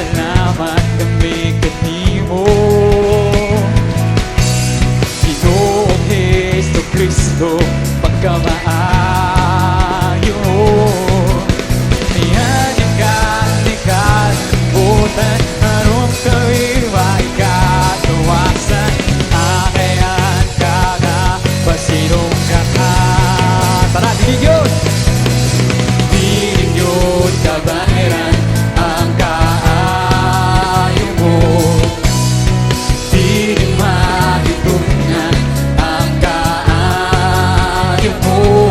Nagpasalamat kami kanimo, Ginoong Hesu Kristo, pagkamaayo. Niagi ka ni kalibutan aron kami maikagawasan. Ahayan ka nga pasinunggahan. Tara, dili yun! Dili yun kabayran ang kaayo mo. Dili mahitunghan ang kaayo mo.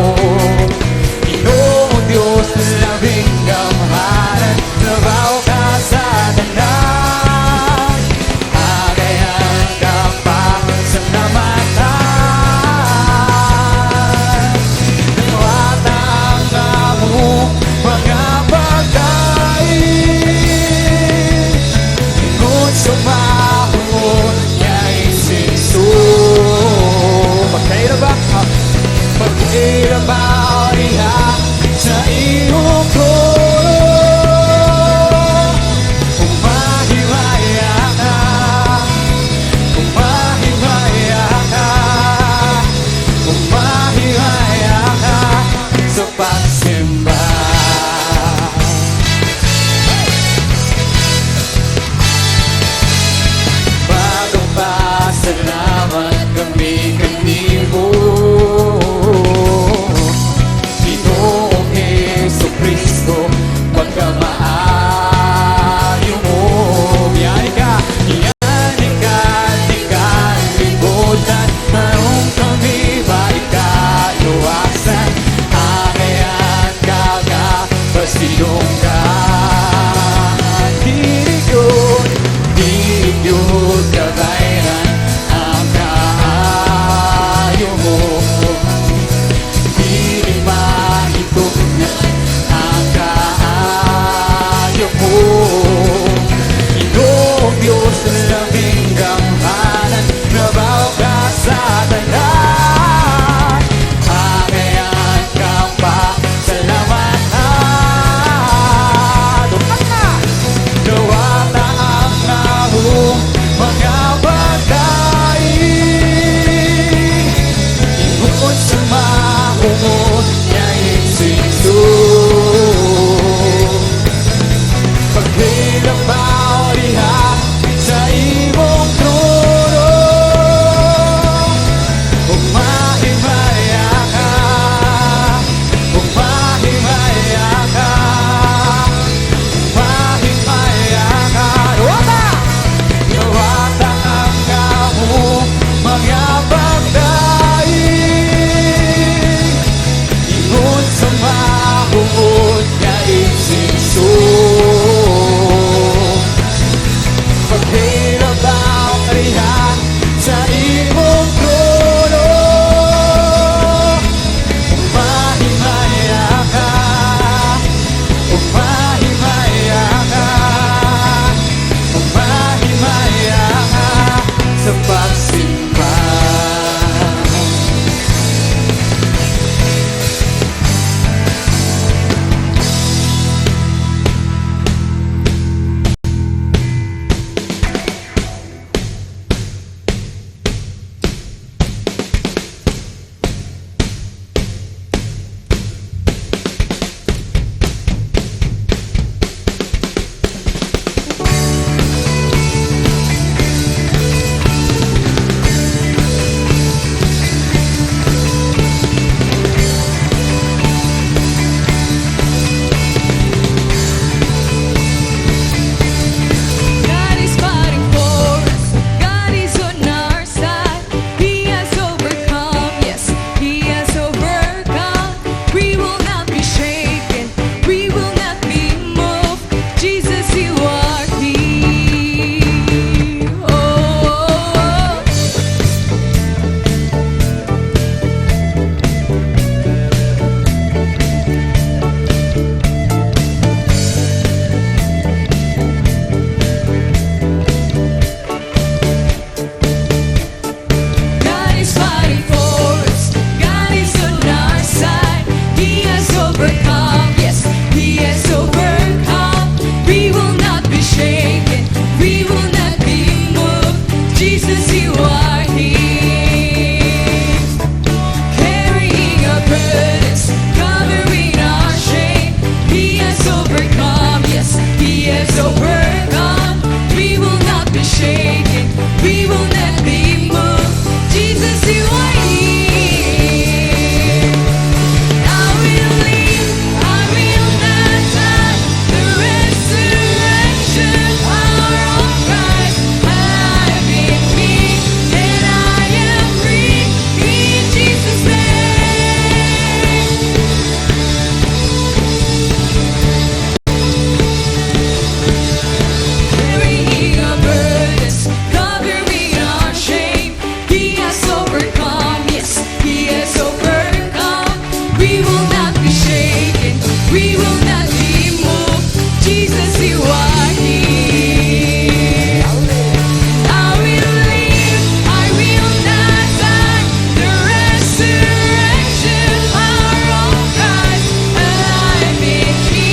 Jesus, you are here. I will live, I will not die. The resurrection power of Christ alive in me,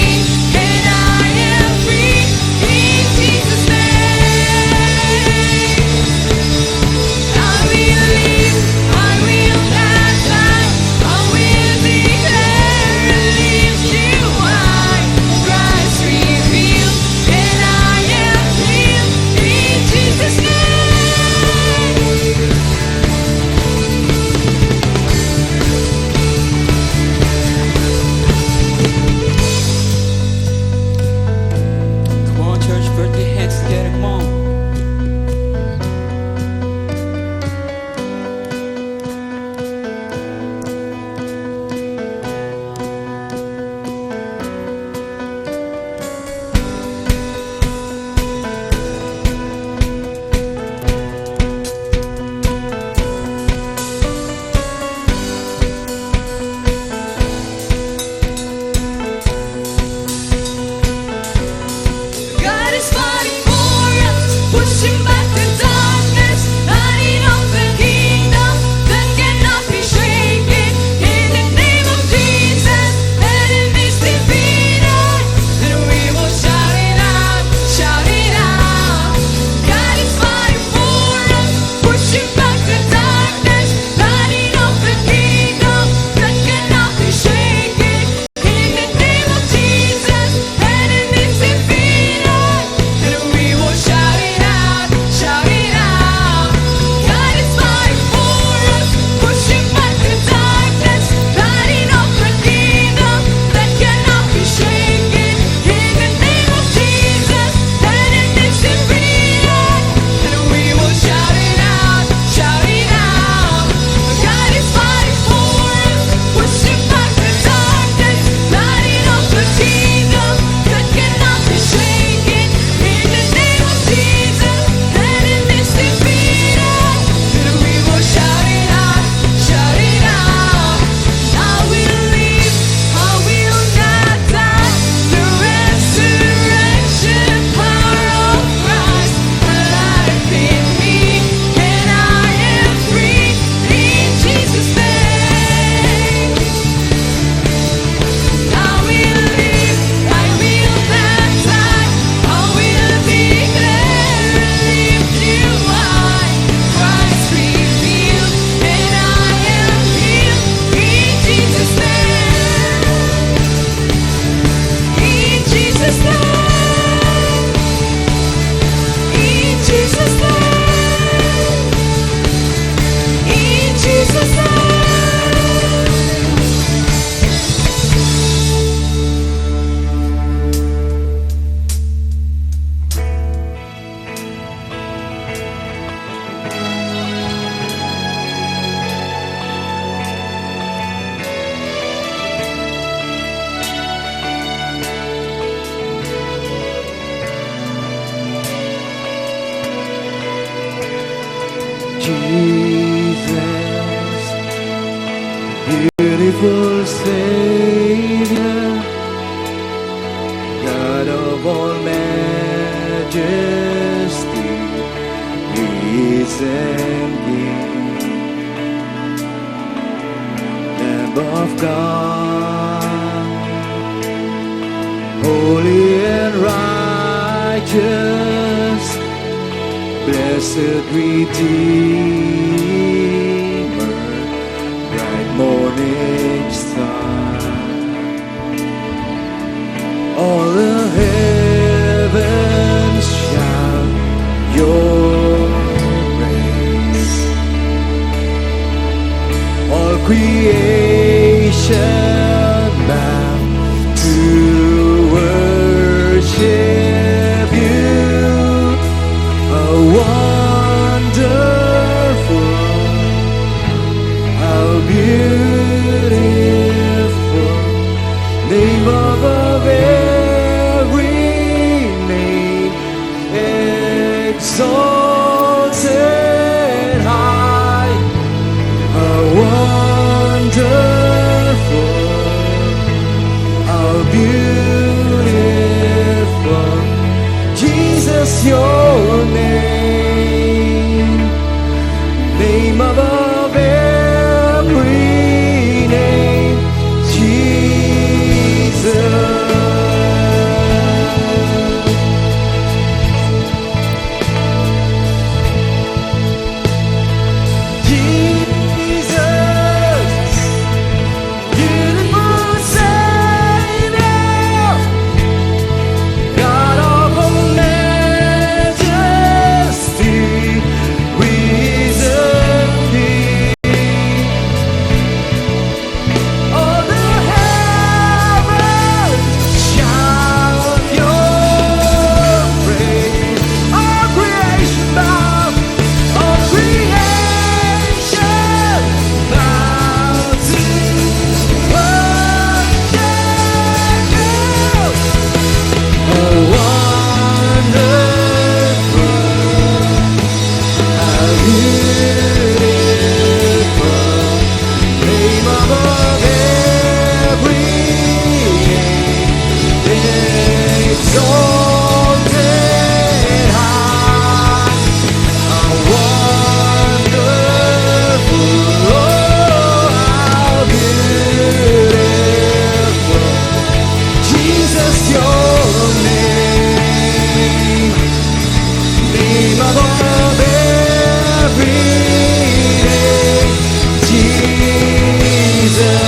and I am free in Jesus' name. I will live, I will not die. I will declare and lift you high. Christ revealed, and I am healed in Jesus' name. Come on, church, put your hands together. Come on. God is fighting for us, pushing back the darkness, lighting up the kingdom that cannot be shaken. In the name of Jesus, enemies defeated, and we will shout it out, shout it out. God is fighting for us, pushing back the darkness, lighting up the kingdom that cannot be shaken. In the name of Jesus, enemies defeated, and we will shout it out, shout it out. God is fighting for us, pushing back the darkness, lighting up the kingdom that cannot be shaken. In the name of Jesus, enemies defeated, and we will shout it out, shout it out. God is fighting for us, pushing back the darkness, lighting up the kingdom that cannot be shaken. In the name of Jesus, enemies defeated, and we will shout it out, shout it out. I will live, I will not die. The resurrection power of Christ alive in me, and I am free in Jesus' name. I will live, I will not die. I will declare and lift you high. Christ revealed, and I am healed in Jesus' name. In Jesus' name. In Jesus' name. In Jesus' name. Jesus, beautiful Savior, God of all majesty, risen King, Lamb of God, holy and righteous, blessed Redeemer, bright morning star. All the heavens shout your praise. All creation bow to worship you. How wonderful, how beautiful, name above every name, exalted high. How wonderful, how beautiful. Your name, name above every name, Jesus. Jesus, beautiful Savior, God of all majesty, risen King. All the heavens shout your praise. All creation bow, all creation bow to worship you. Oh, wonderful, how beautiful, name above every name, exalted high. How wonderful, oh, how beautiful, Jesus, your name, name above every name, Jesus.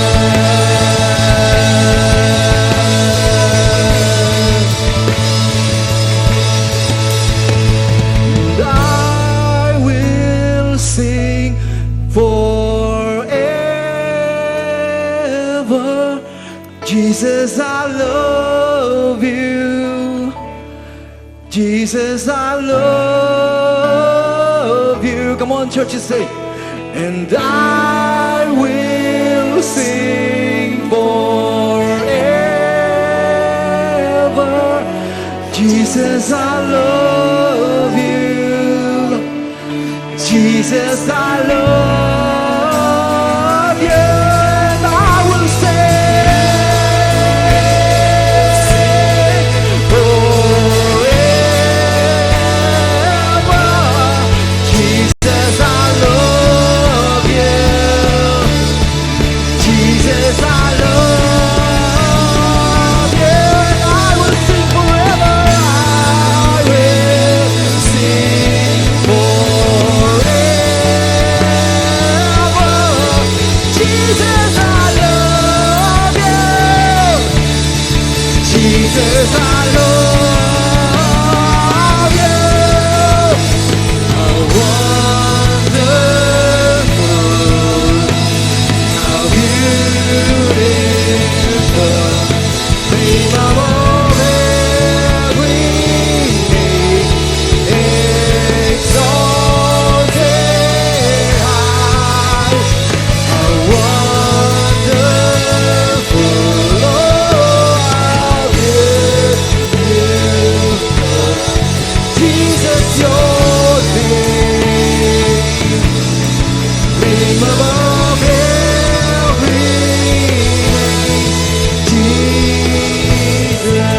And I will sing forever. Jesus, I love you. Jesus, I love you. Come on, church, say. And I will sing forever. Jesus, I love you. Jesus, I love you. And I will sing forever. Jesus, I love you. Jesus, I love you. And I will sing forever. I will sing forever. Jesus, I love you. Jesus, I love you. How wonderful, how beautiful, name above every name, exalted high. How wonderful, oh, how beautiful, Jesus, your name, name above every name, Jesus.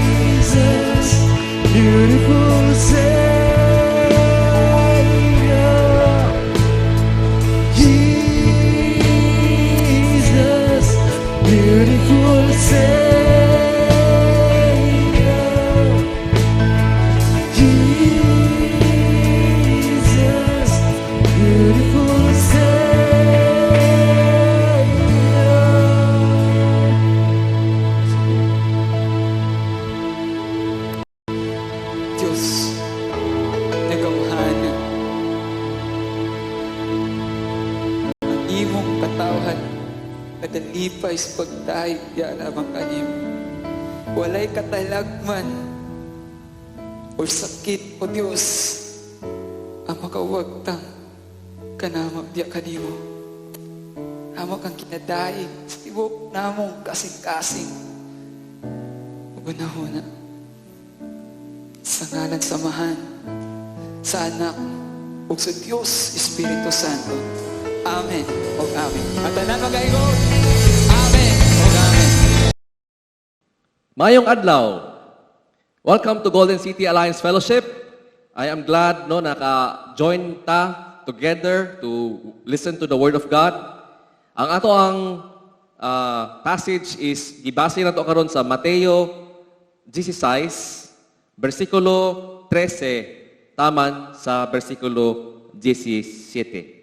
Jesus, beautiful Savior. Jesus, beautiful Savior. Jesus, beautiful Savior. Diyos, nagamhanan ang imong katawhan nadalipay sa pagdayeg diha lamang kanimo. Walay katalagman o sakit, O Diyos, ang makawagtang kanamo diya kanimo. Amo kang kinadaig sa tibok namong kasing-kasing. Ug na sa ngalan sa Amahan, sa Anak, ug sa Dios Espiritu Santo. Amen ug amen. Ang tanan magaingon, "Amen ug amen." Maayong adlaw. Welcome to Golden City Alliance Fellowship. I am glad, no, naka-join ta together to listen to the Word of God. Ang ato ang passage is gibase nato karon sa Mateo 16 bersikulo 13 taman sa bersikulo 17.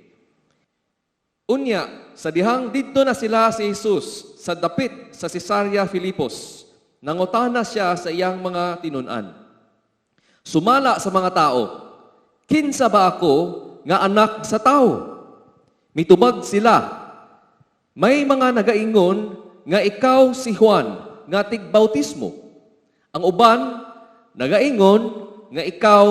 Unya, sa dihang didto na sila si Jesus sa dapit sa Cesarea Filipos, nangutana siya sa iyang mga tinun-an. "Sumala sa mga tao, kinsa ba ako nga Anak sa Tao?" Mitubag sila, "May mga nagaingon nga ikaw si Juan nga tigbautismo. Ang uban nagaingon nga ikaw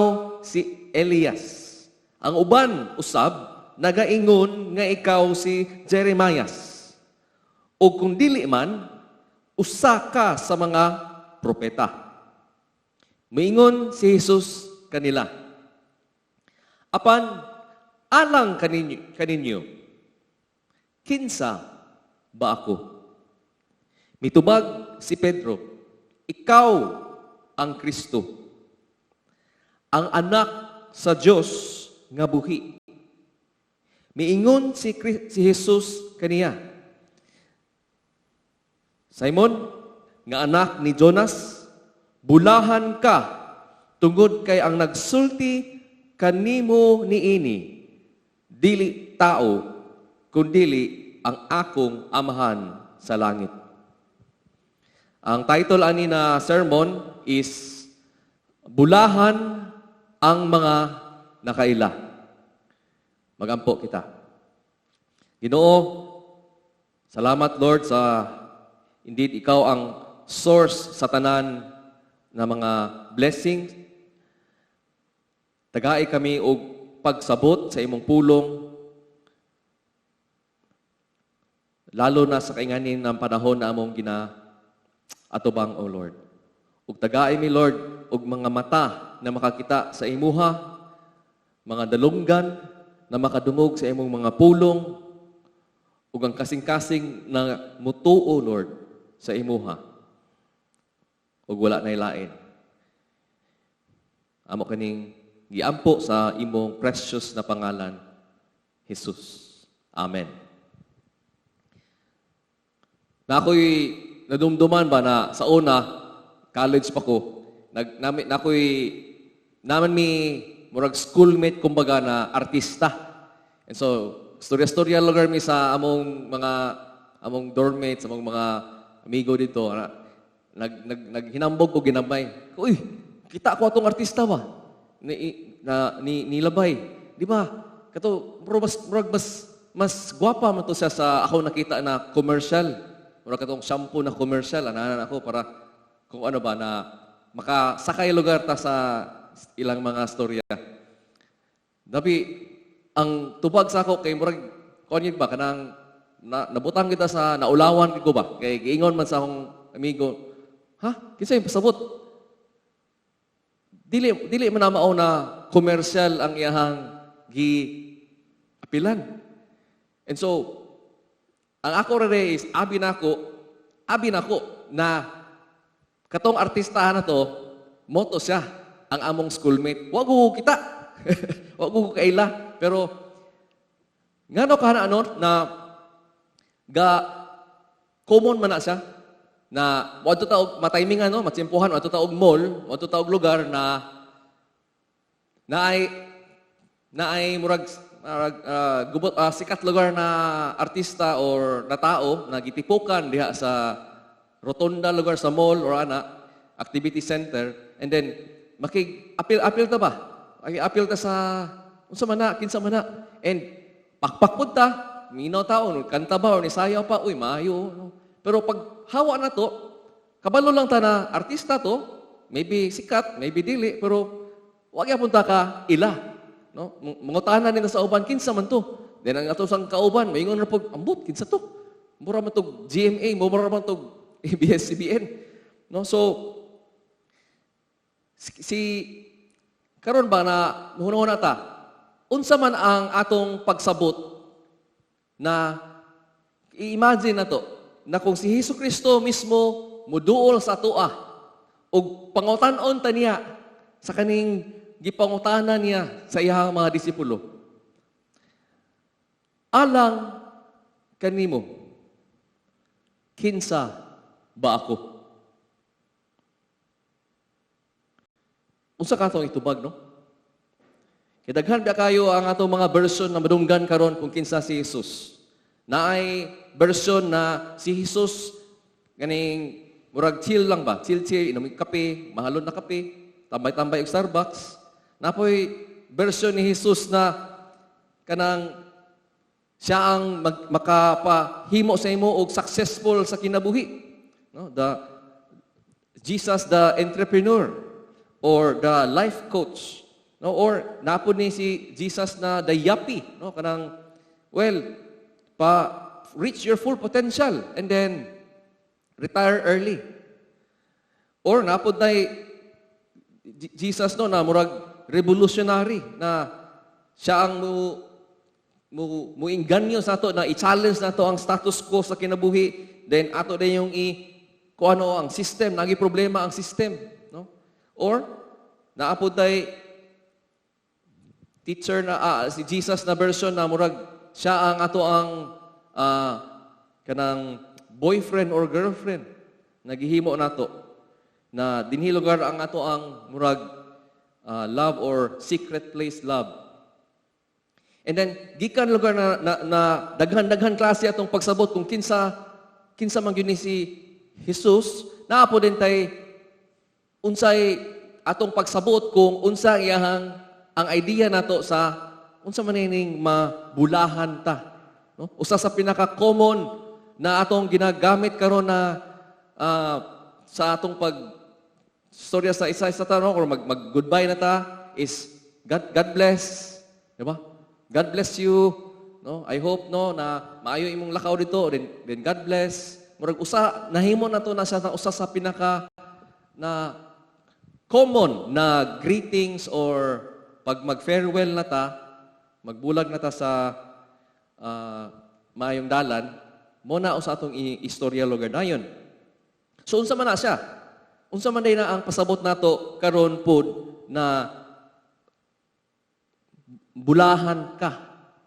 si Elias. Ang uban usab nagaingon nga ikaw si Jeremias. O kung dili man, usa ka sa mga propeta." Moingon si Jesus kanila, "Apan alang kaninyo, kinsa ba ako?" Mitubag si Pedro, "Ikaw ang Kristo, ang Anak sa Dios nga buhi." Miingon si Jesus kaniya, "Simon, nga anak ni Jonas, bulahan ka tungod kay ang nagsulti kanimo niini dili tao kundili ang akong Amahan sa langit." Ang title ani na sermon is "Bulahan ang mga Nakaila." Magampo kita. Ginoo, salamat, Lord, sa indeed ikaw ang source sa tanan na mga blessings. Tagai kami og pagsabot sa imong pulong, lalo na sa kainganin ng panahon na among gina atubang, O Lord. Ug tagai mi, Lord, og mga mata na makakita sa imuha, mga dalunggan na makadungog sa imong mga pulong, ug ang kasing-kasing na mutuo, Lord, sa imuha. Ug wala na lain. Amo kaning giampo sa imong precious na pangalan, Jesus. Amen. Na ako'y nadumduman ba na sa una, college pa ko, nag, nami, na ako'y, naman mi, murag schoolmate kumbaga na artista. And so, storya-storya lugar mi sa among mga, among dormmates, among mga amigo dito, na, nag, nag, naghinambog ko ginamay. "Uy, kita ko atong artista ba? Ni, na, ni, nilabay. Di ba? Kato, bro, mas, murag mas gwapa man to siya sa ako nakita na commercial. Murag katong shampoo na commercial, ananan ako para kung ano ba na makasakay lugar ta sa ilang mga storya." Dabi, ang tubag sa ako kay murag kuan yun ba kanang na, nabutang kita sa naulawan ko ba kay giingon man sa akong amigo, "Ha, kinsa yung pasabot? Dili man na mao na commercial ang iyahang gi apilan." And so ang ako rere is abi nako na katong artista na to moto siya ang among schoolmate. Wa ko kita. Wa ko kaila. Pero ngano ka na ano na ga common man na siya na wadto ta og matiming ano, matsimpuhan, wadto ta og mall, wadto ta og lugar na naay murag gubot, sikat lugar na artista or na tao na gitipukan diha sa rotonda lugar sa mall or ana activity center, and then makig apil apil ta ba, apil ta sa unsa man na, kinsa man na, and pakpak pud ta, minaw tao, kanta ba or nisayaw pa, "Uy, maayo," no? Pero pag hawa na to, kabalo lang ta na artista to, maybe sikat, maybe dili, pero wag gyapon ta ka ila, no? Mangutana nila sa uban, "Kinsa man to?" Then ang ato sang kauban maingon ra pud, "Ambot, kinsa to? Mura man tog GMA, mura man tog ABS-CBN," no? So si karon ba na hunahuna ta, unsa man ang atong pagsabot Na i-imagine na to na kung si Hesus Kristo mismo muduol sa atoa ug pangutan-on ta niya sa kaning gipangutana niya sa iyang mga disipulo. "Alang kanimo, kinsa ba ako?" Unsa ka atong itubag, no? Kay daghan ba kayo ang atong mga version na madunggan karon kung kinsa si Jesus. Naay version na si Jesus ganing murag chill lang ba? Chill chill, inom og kape, mahalon na kape, tambay-tambay og Starbucks. Napoy version ni Jesus na kanang siya ang makapahimo sa imo og successful sa kinabuhi. No? The Jesus the entrepreneur or the life coach. No? Or napod ni si Jesus na the yuppie, no? Kanang, well, pa reach your full potential and then retire early. Or napod na Jesus, no, na murag revolutionary na siya ang mo muinganyo sa ato na i-challenge nato ang status quo sa kinabuhi, then ato din yung i kung ano ang system, nagi problema ang system, no? Or naapod tay teacher na si Jesus na version na murag siya ang ato ang kanang boyfriend or girlfriend nagihimo nato na dinhi lugar ang ato ang murag love or secret place love. And then gikan lugar na daghan-daghan klase atong pagsabot kung kinsa kinsa man gyud ni si Jesus, naa po din tay unsay atong pagsabot kung unsa iyahang ang idea nato sa unsa man ining mabulahan ta, no? Usa sa pinaka-common na atong ginagamit karon na sa atong pag storya sa isa-isa ta, no, or mag goodbye na ta is God, God bless, di ba? God bless you, no? I hope, no, na maayo imong lakaw dito, then God bless. Murag usa nahimo na to na siya na usa sa pinaka na common na greetings or pag mag-farewell na ta, magbulag na ta sa maayong dalan, mo na usa atong istorya lugar dayon. So unsa man na siya? Unsa man day na ang pasabot nato karon pod na bulahan ka,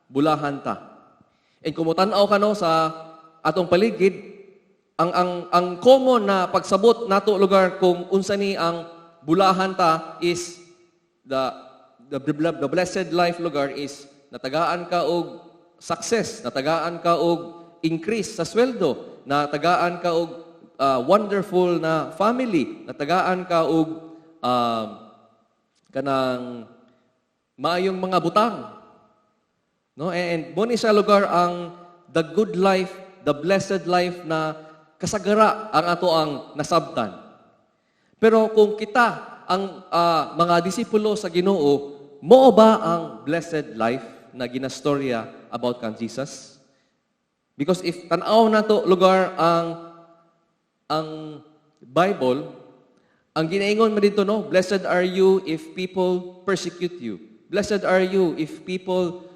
bulahan ta? And kung motan-aw ka, no, sa atong paligid, ang common na pagsabot nato lugar kung unsa ni ang bulahan ta is the blessed life lugar is natagaan ka og success, natagaan ka og increase sa sweldo, natagaan ka og wonderful na family, natagaan ka og kanang maayong mga butang. No? And mo ni sa lugar ang the good life, the blessed life na kasagara ang ato ang nasabtan. Pero kung kita ang mga disipulo sa Ginoo, mo ba ang blessed life na ginastorya about kang Jesus? Because if tan-aw nato lugar ang Bible, ang ginaingon mo dito, no, "Blessed are you if people persecute you. Blessed are you if people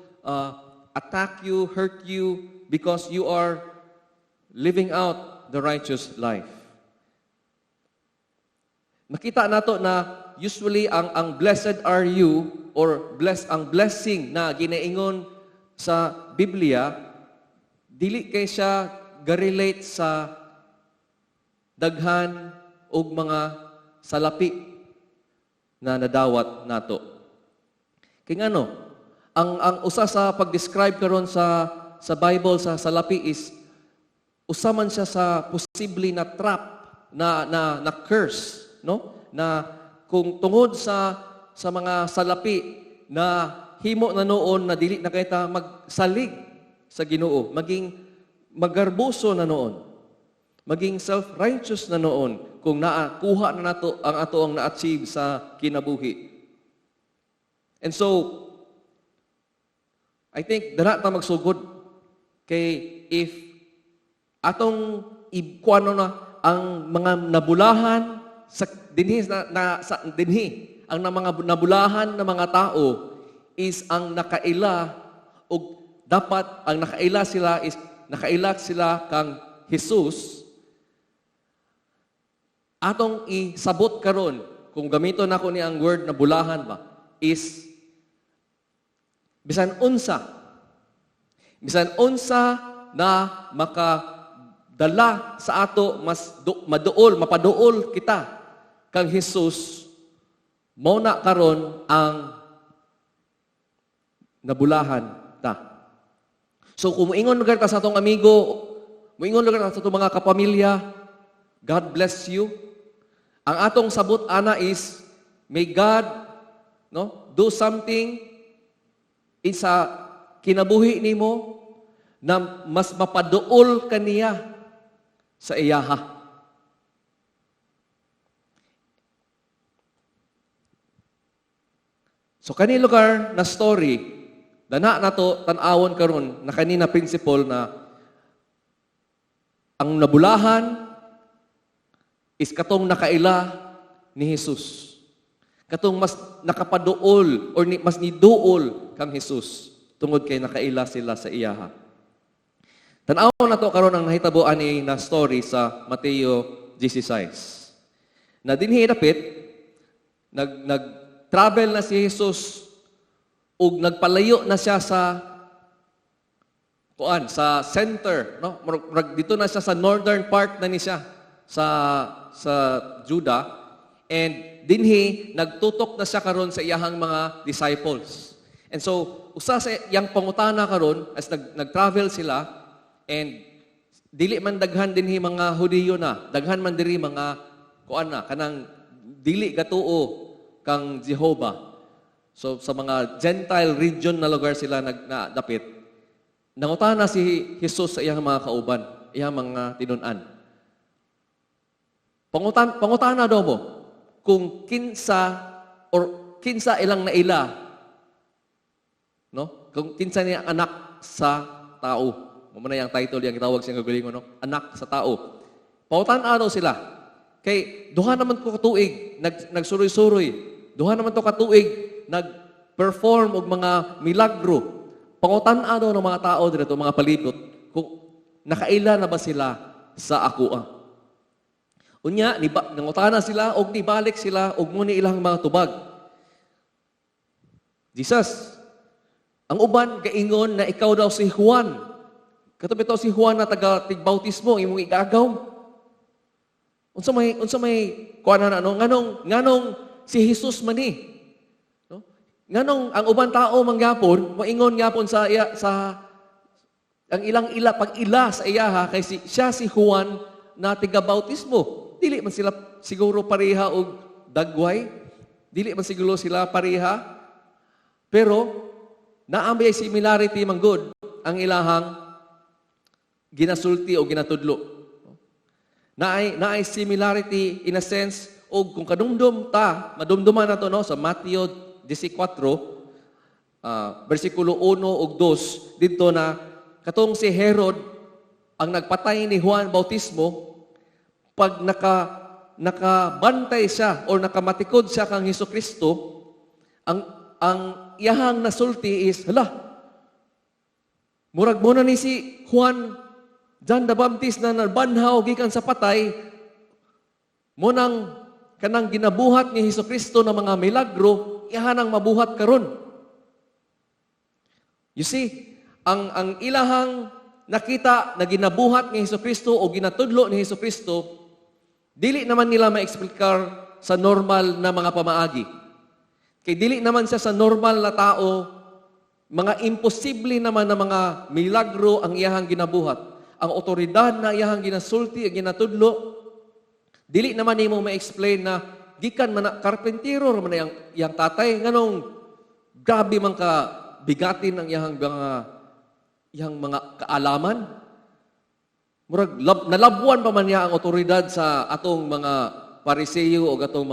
attack you, hurt you, because you are living out the righteous life." Makita nato na usually ang blessed are you or bless ang blessing na ginaingon sa Biblia, dili kay siya ga-relate sa daghan og mga salapi na nadawat nato. Kay ngano, ang usa sa pag-describe karon sa Bible sa salapi is usa man siya sa posible na trap na curse, no, na kung tungod sa mga salapi na himo na noon na dili na kita magsalig sa Ginoo, maging magarboso na noon, maging self-righteous na noon kung naakuha na nato ang ato ang na-achieve sa kinabuhi. And so, I think dara ta magsugod kay if atong ikuano na ang mga nabulahan sa dinhi na sa dinhi ang na mga nabulahan na mga tao is ang nakaila og Dapat ang nakaila sila is nakaila sila kang Jesus. Atong isabot karon, kung gamiton nako ni ang word na bulahan ba, is bisan unsa na makadala sa ato mas maduol, mapaduol kita kang Jesus, mao na karon ang nabulahan ta. So kung moingon lugar ta sa atong amigo, moingon lugar ta sa atong mga kapamilya, "God bless you." Ang atong sabot ana is, may God, no, do something in sa kinabuhi nimo na mas mapaduol kaniya sa iyaha. So kani lugar na story, dana nato tan-awon karon na kanina principle na ang nabulahan is katong nakaila ni Jesus. Katong mas nakapaduol or mas niduol kang Jesus tungod kay nakaila sila sa iyaha. Tan-awon nato karon ang nahitabo ani na story sa Mateo 16. Na dinhi dapit nag nag travel na si Jesus ug nagpalayo na siya sa kuan, sa center, no, murag dito na siya sa northern part na ni siya sa Juda, and dinhi nagtutok na siya karon sa iyahang mga disciples. And so usa sa iyang pangutana karon as nag-travel sila, and dili man daghan dinhi mga Hudiyo na, daghan man diri mga kuan na, kanang dili gatuo kang Jehova. So sa mga Gentile region na lugar sila nag na dapit. Nangutana si Jesus sa iyang mga kauban, iyang mga tinun-an. Pangutana daw mo kung kinsa or kinsa ilang naila, no? Kung kinsa niya anak sa tao. Mao man na yung title yang gitawag siyang kagalingon, no? Anak sa tao. Pangutana daw sila. Kay duha naman ko katuig nagsuroy-suroy. Duha naman to katuig nag-perform og mga milagro. Pangutan-a daw ng mga tao dito, mga palibot, kung nakaila na ba sila sa akoa. Unya, nangutana sila og nibalik sila og muni ilang mga tubag. "Jesus, ang uban gaingon na ikaw daw si Juan. Kato bitaw si Juan na taga tigbautismo imong igagaw." Unsa may kuan na, no? Nganong si Jesus man ni? No? Nganong ang uban tao mangyapon, moingon gyapon sa iya, sa ang ilang ila pag-ila sa iyaha kay siya si Juan na tiga-bautismo. Dili man sila siguro pareha og dagway. Dili man siguro sila pareha. Pero naa may similarity man gud ang ilahang ginasulti o ginatudlo. Naay similarity in a sense, og kung kadumdum ta, madumduman nato, no, sa Mateo 14, versikulo 1 ug 2, didto na katong si Herod ang nagpatay ni Juan Bautismo, pag nakabantay siya or nakamatikod siya kang Hesus Kristo, ang iyahang nasulti is, "Hala, murag mao na ni si Juan, John the Baptist na nabanhaw gikan sa patay, mao nang kanang ginabuhat ni Hesus Kristo na mga milagro, iyahan ang mabuhat karon." You see, ang ilahang nakita na ginabuhat ni Hesus Kristo o ginatudlo ni Hesus Kristo, dili naman nila maeksplikar sa normal na mga pamaagi. Kay dili naman siya sa normal na tao, mga imposible naman na mga milagro ang iyahang ginabuhat. Ang otoridad na iyahang ginasulti, ang ginatudlo, dili naman nimo ma-explain na gikan man na karpentero man na iyang tatay, nganong grabe man ka bigatin ang iyang mga kaalaman. Murag nalabwan pa man niya ang otoridad sa atong mga Pariseo o atong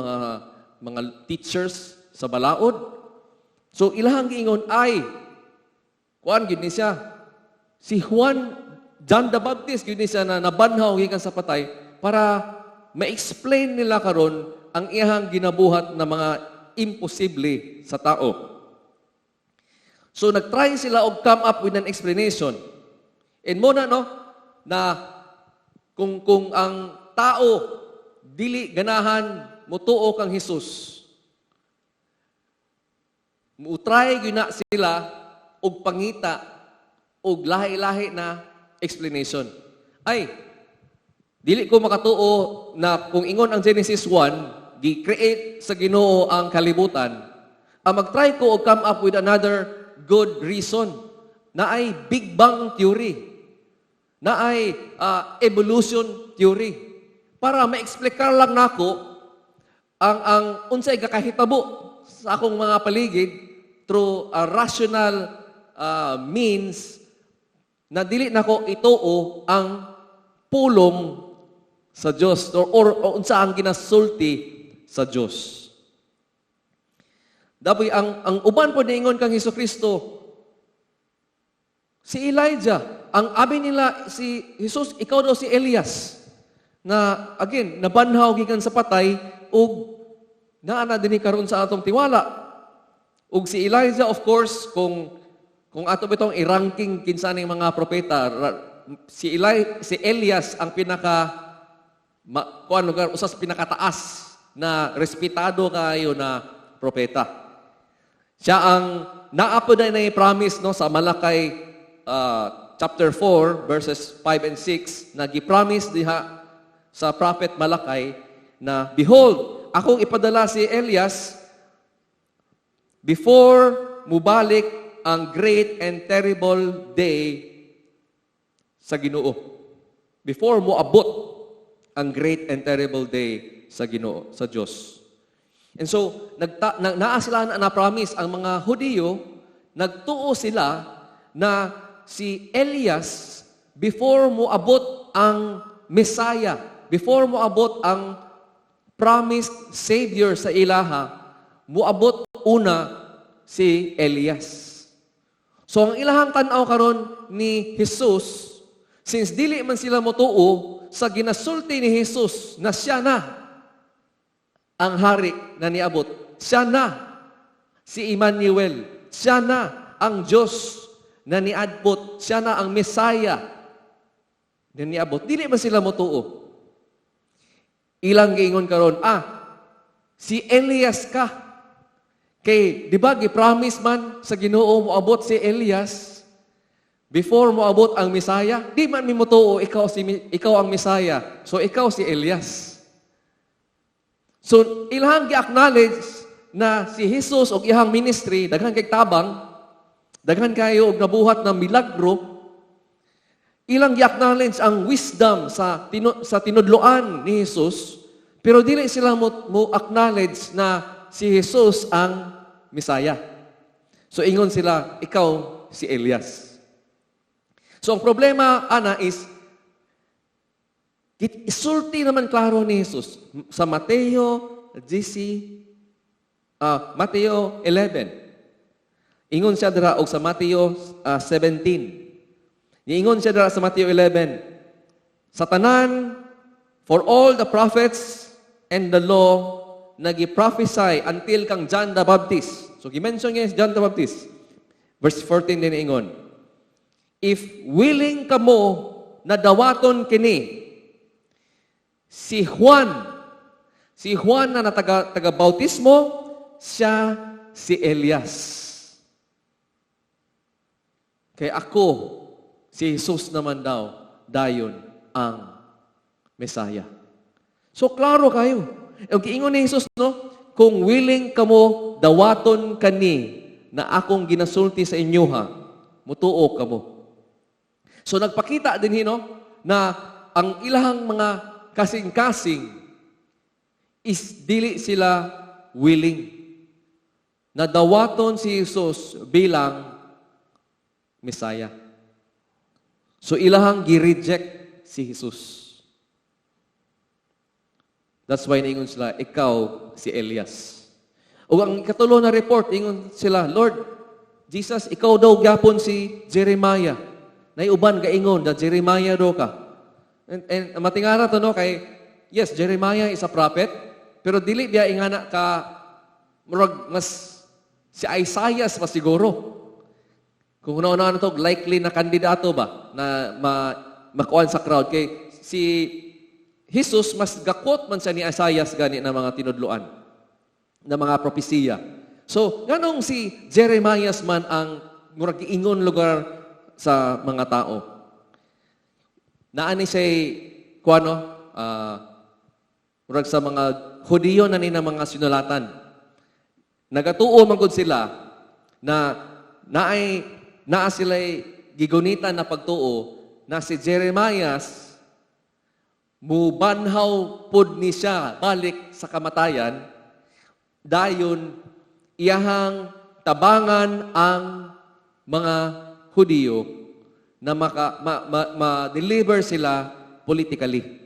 mga teachers sa balaod. So ilahang giingon ay kuan gid ni siya. Si Juan, John the Baptist gid ni siya na nabanhaw gikan sa patay, para ma-explain nila karon ang iyahang ginabuhat na mga imposible sa tao. So nagtry sila og come up with an explanation. And mao na, no, na kung ang tao dili ganahan mutuo kang Jesus, mutry gyud na sila og pangita og lahi-lahi na explanation. Ay, dili ko makatuo na kung ingon ang Genesis 1, gi-create sa Ginoo ang kalibutan. Ang mag-try ko og come up with another good reason na ay Big Bang Theory, na ay evolution theory para ma-explain lang nako ang unsay kakahitabo sa akong mga paligid through a rational means na dili nako ituo ang pulong sa Dios or unsa ang ginasulti sa Dios. Dapoy ang uban po niingon kang Hesukristo, si Elijah, ang abi nila si Jesus, ikaw daw si Elias na again nabanhaw gikan sa patay ug naa na dinhi karon sa atong tiwala. Ug si Elijah, of course, kung ato bitong i-ranking kinsa ning mga propeta, si Elias ang pinaka kuan lugar usas pinakataas na respetado kayo na propeta. Siya ang naa pod na promise, no, sa Malakay chapter 4 verses 5 and 6 na gi-promise diha sa prophet Malakay na, "Behold, akong ipadala si Elias before mubalik ang great and terrible day sa Ginoo." Before mo abot ang great and terrible day sa Ginoo, sa Dios. And so, naa sila na promise ang mga Hudiyo, nagtuo sila na si Elias, before mo abot ang Messiah, before mo abot ang promised Savior sa ilaha, muabot una si Elias. So ang ilahang tan-aw karon ni Jesus, since dili man sila motuo sa ginasulti ni Jesus na siya na ang hari na niabot, siya na si Emmanuel, siya na ang Diyos na niadpot, siya na ang Messiah na niabot. Dili man sila motuo. Ilang giingon karon, "Ah, si Elias ka." Kay, di ba, gi-promise man sa Ginoo moabot si Elias before moabot ang Messiah? Di man mi motuo ikaw ang Messiah. So ikaw si Elias. So ilahang gi-acknowledge na si Jesus og iyang ministry daghan kay tabang, daghan kayo og nabuhat na milagro. Ilang gi-acknowledge ang wisdom sa tinudloan ni Jesus, pero dili sila mo acknowledge na si Jesus ang Messiah. So ingon sila, "Ikaw si Elias." So ang problema ana is isulti naman klaro ni Jesus sa Mateo 10, Mateo 11. Ingon siya dira og sa Mateo 17. Niingon siya dira sa Mateo 11, sa tanan, for all the prophets and the law nagi-prophesy until kang John the Baptist. So gi-mention niya si John the Baptist. Verse 14 din ingon, "If willing kamo na dawaton kini, si Juan na taga bautismo, siya si Elias. Kay ako, si Jesus naman daw, dayon ang Messiah." So klaro kayo. Ang giingon ni Jesus, no? "Kung willing kamo dawaton kani na akong ginasulti sa inyo ha, mutuo kamo." So nagpakita din no, na ang ilahang mga kasing-kasing is dili sila willing na dawaton si Jesus bilang Messiah. So ilahang gi-reject si Jesus. That's why niingon sila, "Ikaw si Elias." O ang ikatulo na report, ingon sila, "Lord, Jesus, ikaw daw gyapon si Jeremiah. Naiuban gaingon na Jeremiah daw ka." And matingara to, no, kay, yes, Jeremiah is a prophet, pero dili biya ingana ka, murag mas si Isaiah pa siguro. Kung una-una na to, likely na kandidato ba na makuan sa crowd kay si Jesus, mas ga-quote man siya ni Isaiah gani na mga tinudloan na mga propesiya. So, nganong si Jeremias man ang murag giingon lugar sa mga tao? Naa ni siya kuano, murag sa mga Hudiyo na ni na mga sinulatan. Nagatuo man gud sila na naay naa sila'y gigunitan na pagtuo na si Jeremias mubanhaw pud ni siya balik sa kamatayan, dayon iyahang tabangan ang mga Hudiyo na maka, ma, ma, ma-deliver sila politically.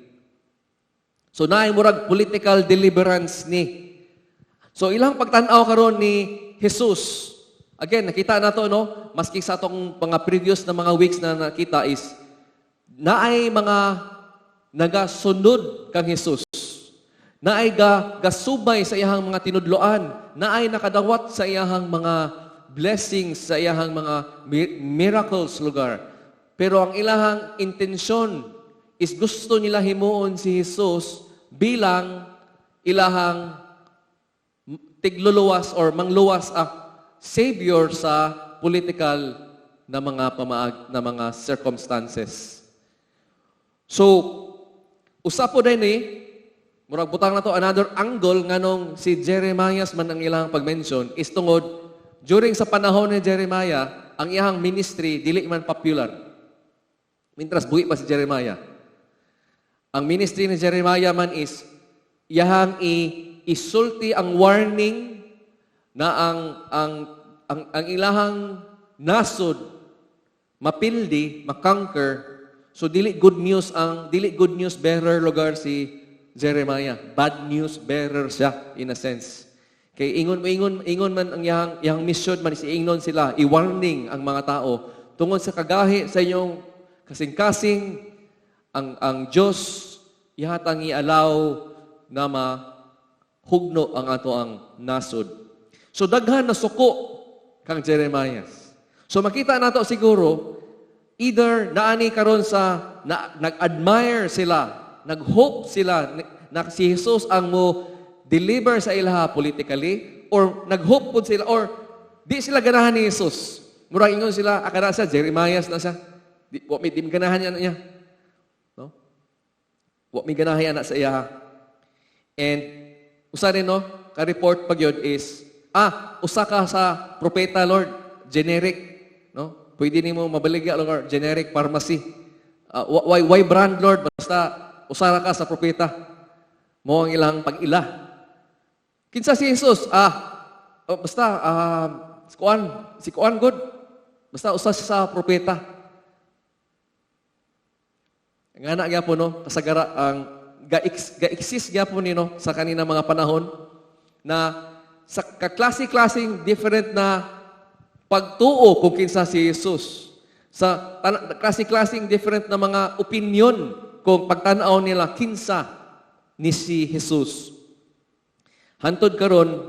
So naay murag political deliverance ni. So ilang pagtan-aw karon ni Jesus. Again, nakita na to, no? Maski sa atong mga previous na mga weeks na nakita is naay mga nagasunod kang Jesus. Naay gasubay sa iyahang mga tinudloan, naay nakadawat sa iyahang mga blessings, sa iyahang mga miracles lugar. Pero ang ilahang intensyon is gusto nila himuon si Jesus bilang ilahang tigluluwas or mangluwas, a savior sa political na mga pamaag na mga circumstances. So, usa po din ni murag butang na to another angle nganong si Jeremias man ang ilang pag-mention is tungod during sa panahon ni Jeremiah, ang iyang ministry dili man popular. Mintras buhi pa si Jeremiah. Ang ministry ni Jeremiah man is iyahang isulti ang warning na ang ilahang nasod mapildi, ma-conquer. So dili good news bearer lugar si Jeremiah. Bad news bearer siya in a sense. Kay ingon ingon ingon man ang iyang mission man is ingnon sila, i-warning ang mga tao tungod sa kagahi sa inyong kasing-kasing, ang Dios ihatang i-allow na mahugno ang ato ang nasod. So daghan na suko kang Jeremiah. So makita nato siguro either naani karon sa na, nag-admire sila, nag-hope sila na si Jesus ang mo deliver sa ilaha politically, or nag-hope pud sila or di sila ganahan ni Jesus. Murag ingon sila, akala siya Jeremias na siya. Di wa mi di mi ganahan niya niya. No? Wa mi ganahan ana sa iya. And usa rin, no, ka-report pag yun is usa ka sa propeta, Lord, generic, no? Pwede nimo mabaligya, Lord, generic pharmacy. Why brand, Lord, basta usa ra ka sa propeta. Mo ang ilang pag-ila. Kinsa si Jesus? Oh, basta si kuan good. Basta usa siya sa propeta. Nga na gyapon, no, kasagara ang ga-exist gyapon ni, no, sa kanina mga panahon na sa kaklase-klaseng different na pagtuo kung kinsa si Jesus. Sa klase-klaseng different na mga opinion kung pagtan-aw nila kinsa ni si Jesus. Hantod karon,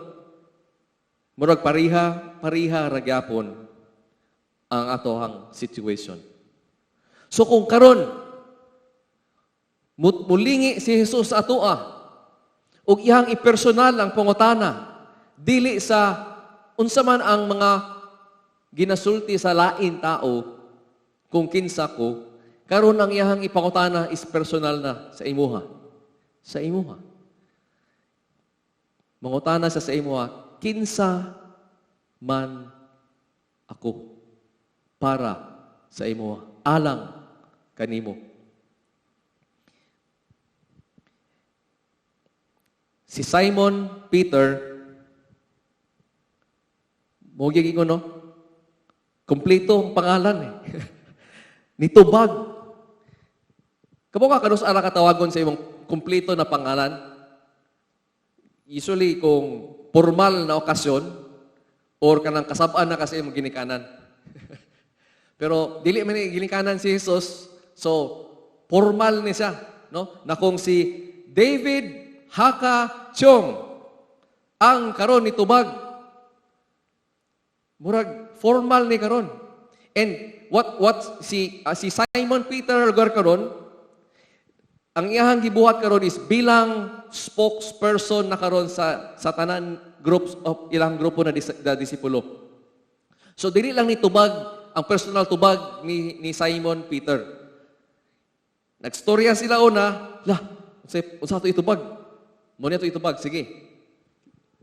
murag pariha pariha ra gyapon ang atohang situation. So kung karon mulingi si Jesus sa atoa ug iyang ipersonal ang pangutana, dili sa unsa man ang mga ginasulti sa lain tao kung kinsa ko, karon ang iyang ipangutana is personal na sa imuha. Sa imuha. Mangutana siya sa imuha, kinsa man ako para sa imuha, alang kanimo? Si Simon Peter, mo ko, no? Kompleto ang pangalan eh. Nitubag. Kamo ka kanus ara katawagon sa imong kompleto na pangalan? Usually kung formal na okasyon or kanang kasab-an na kasi imong ginikanan. Pero dili man ni ginikanan si Jesus, so formal ni siya, no? Na kung si David Haka Chong ang karon nitubag, murag formal ni karon. And what si Simon Peter lugar karon, ang iyahang gibuhat karon is bilang spokesperson na karon sa tanan groups of ilang grupo na disipulo. So dili lang ni tubag ang personal tubag ni Simon Peter. Nagstorya sila una, lah, unsa to itubag? Mo niya to itubag, sige.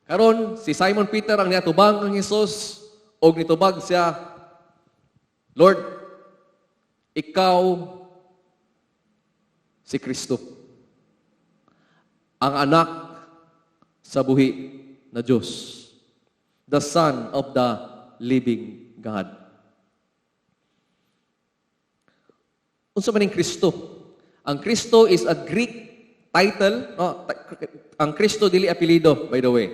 Karon si Simon Peter ang niatubang ang Jesus og nitubag siya, "Lord, ikaw si Kristo, ang anak sa buhi na Diyos, the Son of the living God." Unsa man ning Kristo? Ang Kristo is a Greek title. No? Ang Kristo dili apelyido, by the way.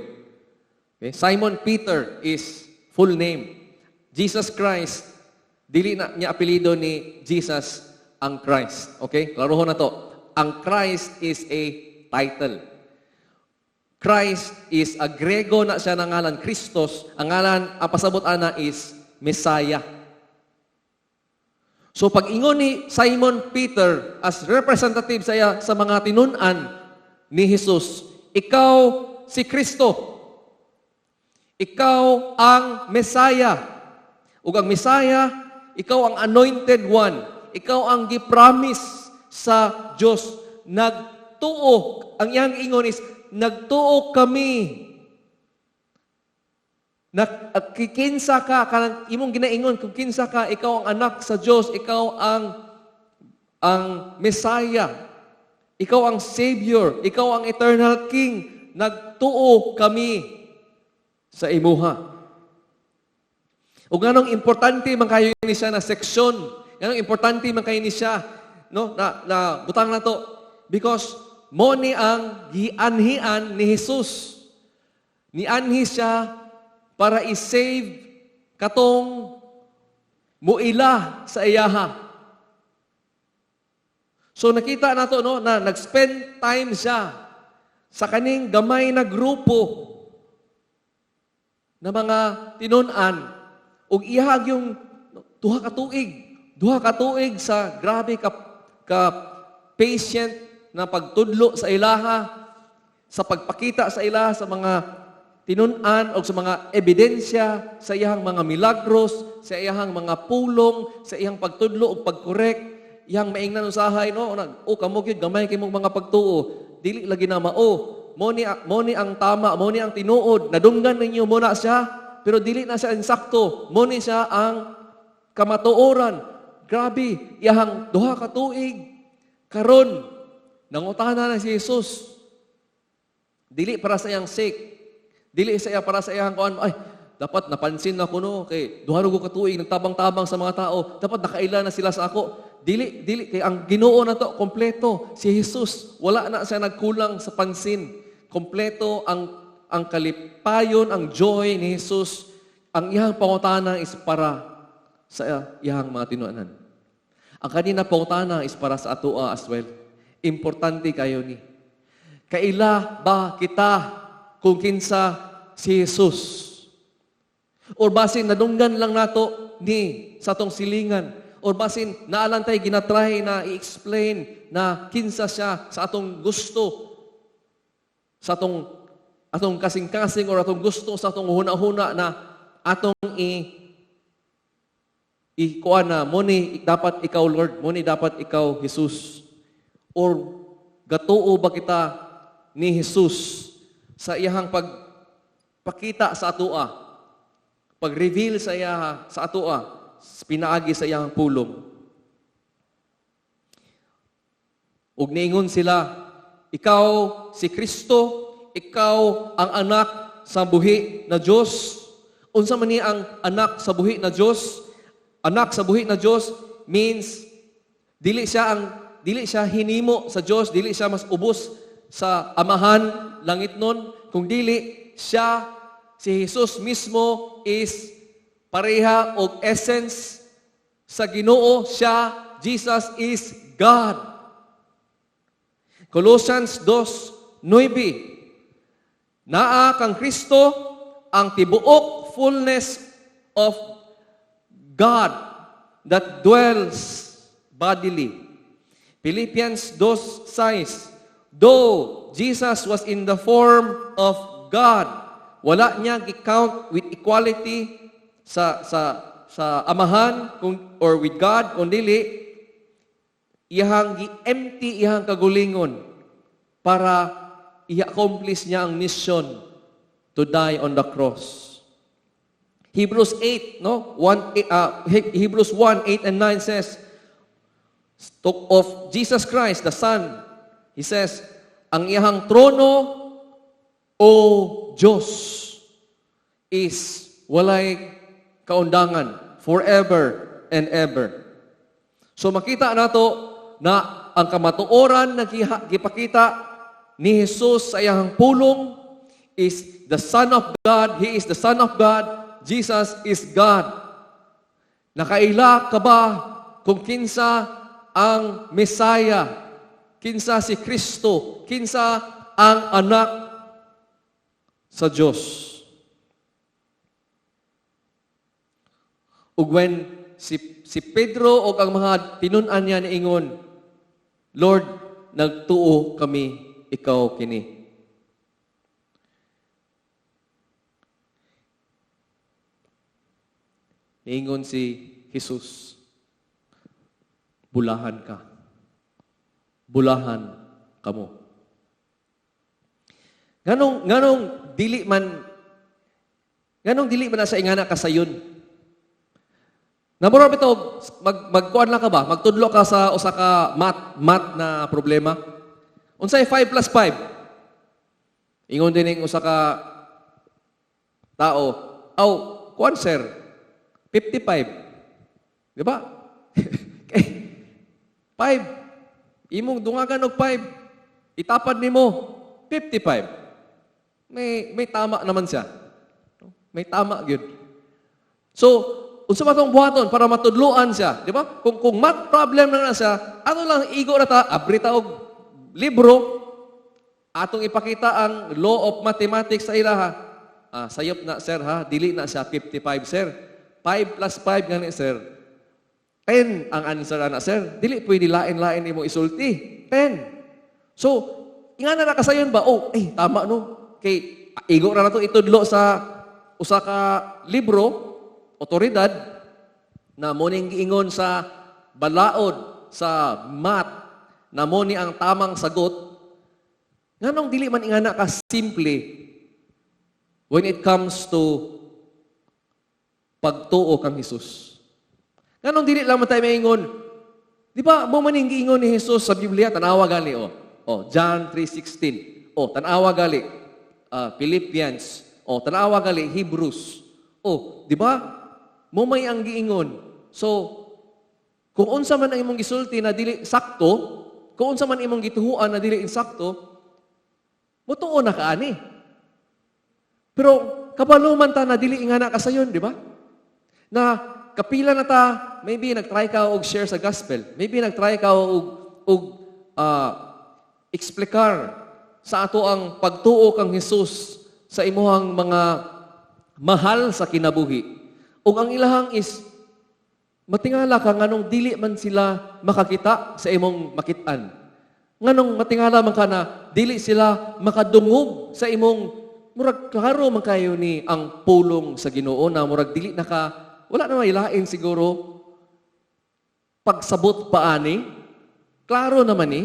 Okay? Simon Peter is full name. Jesus Christ, dili na niya apelyido ni Jesus ang Christ. Okay? Klarohon na to. Ang Christ is a title. Christ is a Grego na siya ng ngalan, Christos. Ang ngalan, ang pasabot ana is Messiah. So pag ingon ni Simon Peter as representative sa mga tinun-an ni Jesus, "Ikaw si Kristo. Ikaw ang Messiah." Ug ang Messiah, ikaw ang anointed one. Ikaw ang gi-promise sa Diyos. Nagtuo, ang iyang ingon is, "Nagtuo kami na kinsa ka, kanang imong ginaingon kung kinsa ka, ikaw ang anak sa Diyos, ikaw ang Messiah, ikaw ang Savior, ikaw ang eternal King. Nagtuo kami sa imuha." Ug nganong importante man kayo ni siya na seksyon, nganong importante man kayo ni siya, no, na butang na to, because mo ni ang gianhian ni Jesus. Nianhi siya para i-save katong muila sa iyaha. So nakita nato, no, na nag-spend time siya sa kaning gamay na grupo na mga tinun-an ug ihag yung 2 ka tuig, 2 ka tuig sa grabe ka patient na pagtudlo sa ilaha, sa pagpakita sa ilaha sa mga tinun-an o sa mga ebidensya sa iyang mga milagros, sa iyang mga pulong, sa iyang pagtudlo ug pagkorek, iyang maingnan usahay, no, nag, "Oh, kamo gyud gamay kay mong mga pagtuo, dili lagi na mao. Mo ni ang tama, mo ni ang tinuod. Nadunggan ninyo mo na siya, pero dili na siya insakto. Mo ni siya ang kamatuoran." Grabe, iyang 2 ka tuig. Karon, nangutana na si Jesus. Dili para sa iyang sake. Dili sa iya para sa iyang kuan, "Ay, dapat napansin ako, no, kay duha ra ko ka tuig nagtabang-tabang sa mga tao, dapat nakaila na sila sa ako." Dili, dili kay ang Ginoo na to kompleto si Jesus. Wala na siya nagkulang sa pansin. Kompleto ang kalipayon, ang joy ni Jesus. Ang iyang pangutana is para sa iyang mga tinuanan. Ang kanina pangutana is para sa atoa as well. Importante kayo ni. Kaila ba kita kung kinsa si Jesus? Or basin nadunggan lang nato ni sa atong silingan? Or basin naalang tay ginatry na i-explain na kinsa siya sa atong gusto, sa atong kasing-kasing or atong gusto, sa atong huna-huna na atong i kuan na mo ni dapat ikaw, Lord, mo ni dapat ikaw, Jesus? Or gatuo ba kita ni Jesus sa iyahang pagpakita sa atoa, pag-reveal sa iyaha sa atoa pinaagi sa iyang pulong? Ug niingon sila, "Ikaw si Kristo, ikaw ang anak sa buhi na Dios." Unsa man ni ang anak sa buhi na Dios? Anak sa buhi na Dios means dili siya hinimo sa Dios, dili siya mas ubos sa Amahan langit nun, kung dili siya, si Jesus mismo, is pareha og essence sa Ginoo siya. Jesus is God. Colossians 2:9, "Naa kang Kristo ang tibuok fullness of God." that dwells bodily. Philippians 2:6, though Jesus was in the form of God, wala niya gi-count with equality sa Amahan kung, or with God, kung dili iyang gi-empty iyang kagulingon para i-accomplish niya ang mission to die on the cross. Hebrews 8, no? 1, Hebrews 1, 8 and 9 says, talk of Jesus Christ, the Son, he says, "Ang iyang trono, O Diyos, is walay kaundangan, forever and ever." So makita nato na ang kamatuoran na gipakita ni Jesus sa iyang pulong is the Son of God. He is the Son of God. Jesus is God. Nakaila ka ba kung kinsa ang Messiah? Kinsa si Kristo? Kinsa ang anak sa Diyos? Ug when si Pedro ug ang mga tinun-an niya niingon, "Lord, nagtuo kami, ikaw kini." Niingon si Jesus, "Bulahan ka. Bulahan kamo." Nganong dili man na sa ingana kasayon? Namura bitaw magkuan lang ka ba? Magtudlo ka sa usa ka math na problema. Unsay 5 plus 5? Ingon din ning usa ka tao, "Aw, kuan sir, 55." Di ba? Kay 5. Imong dungagan og 5. Itapad nimo 55. May tama naman siya. May tama gyud. So, unsa ba tong buhaton para matudloan siya, di ba? Kung math problem na na siya, ano lang, igo na ta, abri ta og libro, atong ipakita ang law of mathematics sa ilaha. "Ah, sayop na sir ha, dili na siya 55, sir. 5 plus 5 gani, sir. 10 ang answer ana, sir. Dili pwede lain-lain imo isulti. 10." So, ingana na kasayon ba? "Oh, eh, tama no." Kay igo ra nato itudlo sa usa ka libro, otoridad na mo ning giingon sa balaod sa math na mo ni ang tamang sagot. Nganong dili man ingana ka simple when it comes to pagtuo kang Jesus? Nganong dili lang man tayo maingon? Di ba, mo man ning giingon ni Jesus sa Biblia, tanawa gali, oh. Oh, John 3:16. Oh, tanawa gali, Philippians. Oh, tanawa gali, Hebrews. Oh, di ba? Mo may ang giingon. So, kung unsa man ang imong gisulti na dili sakto, kung unsa man imong gituhuan na dili insakto, mutuo na ka ani. Pero kabalo man ta na dili ingana kasayon, di ba? Na kapila na ta, maybe nagtry ka og share sa gospel, maybe nagtry ka og eksplikar sa ato ang pagtuo kang Jesus sa imuhang mga mahal sa kinabuhi. Ug ang ilahang is matingala ka nganong dili man sila makakita sa imong makit-an. Nganong matingala man ka na dili sila makadungog sa imong murag klaro man kayo ni ang pulong sa Ginoo na murag dili na ka wala na may lain siguro pagsabot pa ani. Klaro naman ni.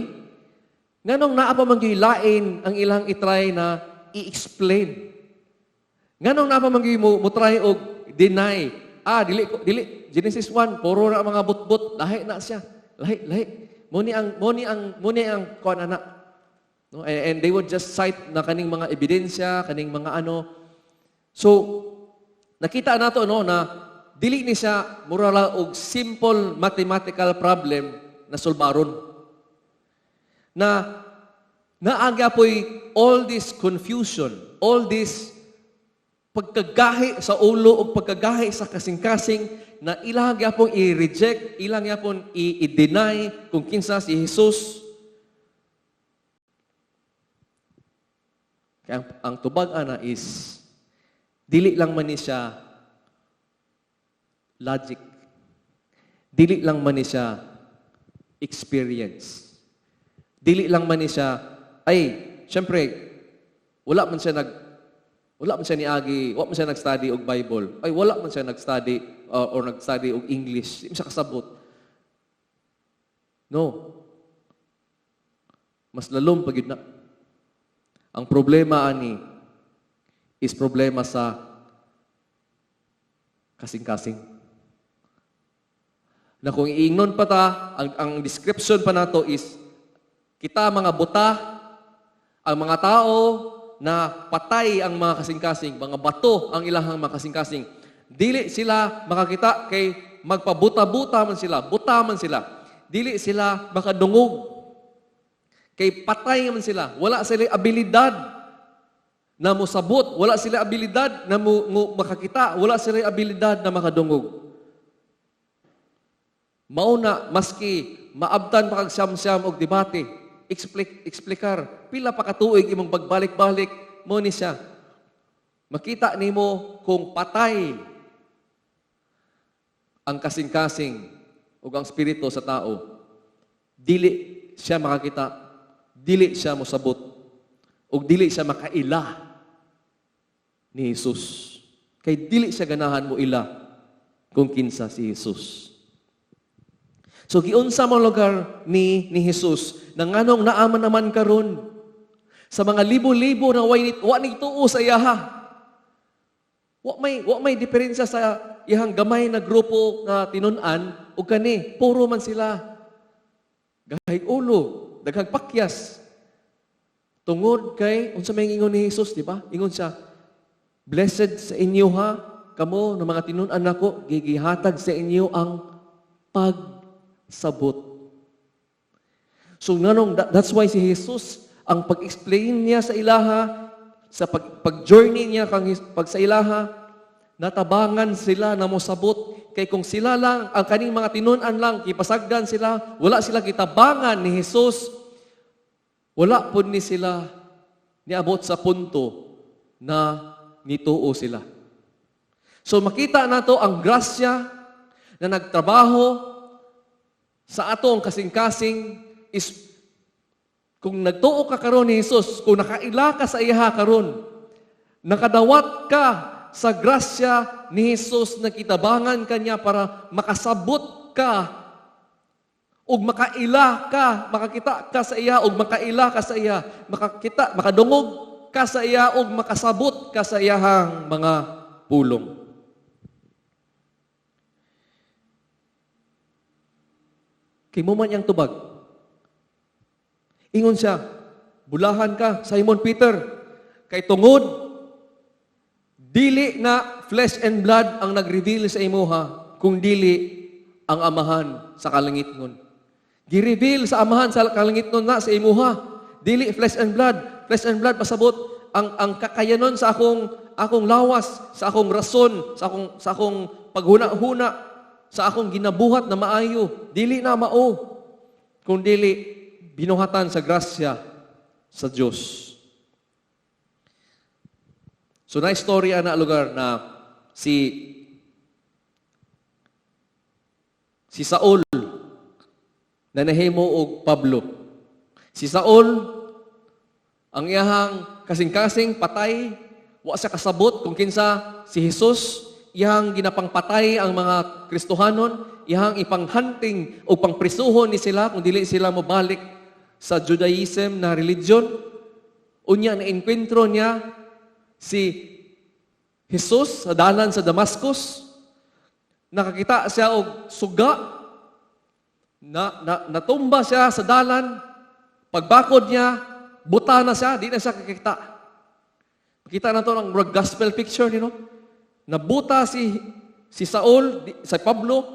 Nganong naa pa man gyud lain ang ilang itry na i-explain? Nganong naa pa man gyud mo try og deny? "Ah, dili ko, dili Genesis 1 puro ra mga butbut, lahi na siya. Lahi, lahi. Mo ni ang kuan ana." No? And they would just cite na kaning mga ebidensya, kaning mga ano. So, nakita nato no na dili ni siya mura ra og simple mathematical problem na sulbaron. Na naa poy all this confusion, all this pagkagahi sa ulo o pagkagahi sa kasing-kasing na ilang gyapon i-reject, ilang gyapon i-deny kung kinsa si Jesus. Kaya ang tubag ana is dili lang man ni siya logic. Dili lang man ni siya experience. Dili lang man ni siya, ay, syempre, wala man siya niagi, wala man siya nag-study og Bible. Ay, wala man siya nag-study or nag-study og English. Di man siya kasabot. No. Mas lalom pa gyud na. Ang problema ani is problema sa kasing-kasing. Na kung iingnon pa ta, ang description pa nato is kita mga buta, ang mga tao na patay ang mga kasing-kasing, mga bato ang ilahang mga kasing-kasing. Dili sila makakita kay magpabuta-buta man sila, buta man sila. Dili sila makadungog. Kay patay man sila. Wala sila abilidad na mosabot, wala sila abilidad na mo makakita, wala sila abilidad na makadungog. Mauna, maski maabtan pa kag siyam-siyam og debate, explikar, pila pa katuig imong pagbalik-balik mo ni siya. Makita nimo kung patay ang kasing-kasing ug ang spirito sa tao. Dili siya makakita, dili siya mosabot, ug dili siya makaila ni Jesus. Kay dili siya ganahan mo ila kung kinsa si Jesus. So giunsa mo lugar ni Jesus na nganong naaman naman karon sa mga libo-libo na wa ni tuo sa iyaha. Wa may diferensya sa iyang gamay na grupo nga tinun-an ug kani puro man sila. Gahig ulo, daghang pakyas. Tungod kay unsa may ingon ni Jesus, di ba? Ingon siya, "Blessed sa inyo ha, kamo ng mga tinun-an nako, gigihatag sa inyo ang pagsabot." So nganong that's why si Jesus ang pag-explain niya sa ilaha sa pag-journey niya kang pag sa ilaha, natabangan sila na mosabot, kay kung sila lang ang kaning mga tinun-an lang kipasagdan sila, wala sila kitabangan ni Jesus, wala pud ni sila niabot sa punto na nituo sila. So makita nato ang grasya na nagtrabaho sa atong kasing-kasing is kung nagtuo ka karon ni Jesus, kung nakaila ka sa iya karon, nakadawat ka sa grasya ni Jesus na kitabangan kanya para makasabot ka ug makaila ka, makakita ka sa iya ug makaila ka sa iya, makakita, makadungog ka sa iya ug makasabot ka sa iyahang mga pulong. Kay mo man iyang tubag. Ingon siya, "Bulahan ka, Simon Peter, kay tungod, dili na flesh and blood ang nag-reveal sa imuha, kung dili ang Amahan sa kalangitnon." Gi-reveal sa Amahan sa kalangitnon na sa imuha. Dili flesh and blood. Flesh and blood, pasabot, ang kakayanon sa akong lawas, sa akong rason, sa akong paghuna-huna, sa akong ginabuhat na maayo. Dili na mao. Kung dili, binuhatan sa grasya sa Diyos. So na istorya na lugar na si Saul na nahimo og Pablo. Si Saul, ang iyahang kasing-kasing patay, wa siya kasabot kung kinsa si Jesus, iyang ginapangpatay ang mga Kristohanon, iyang ipanghunting o pangprisuhon ni sila kung dili sila mobalik sa Judaism na religion. Unya na enkwentro niya si Jesus sa dalan sa Damascus. Nakakita siya og suga. Na, natumba siya sa dalan. Pagbakod niya, buta na siya, di na siya kakita. Kita na to ng murag gospel picture, you know? Nabuta si Saul, si Pablo,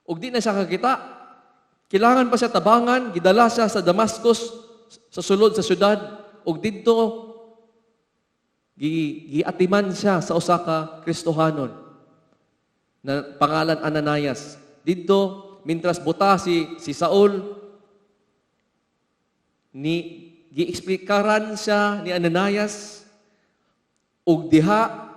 ug di na siya kakita. Kailangan pa siya tabangan, gidala siya sa Damascus, sa sulod sa syudad, ug didto giatiman siya sa usa ka Kristohanon na pangalan Ananias. Didto, mintras buta si Saul, ni giexplikaran siya ni Ananias ug diha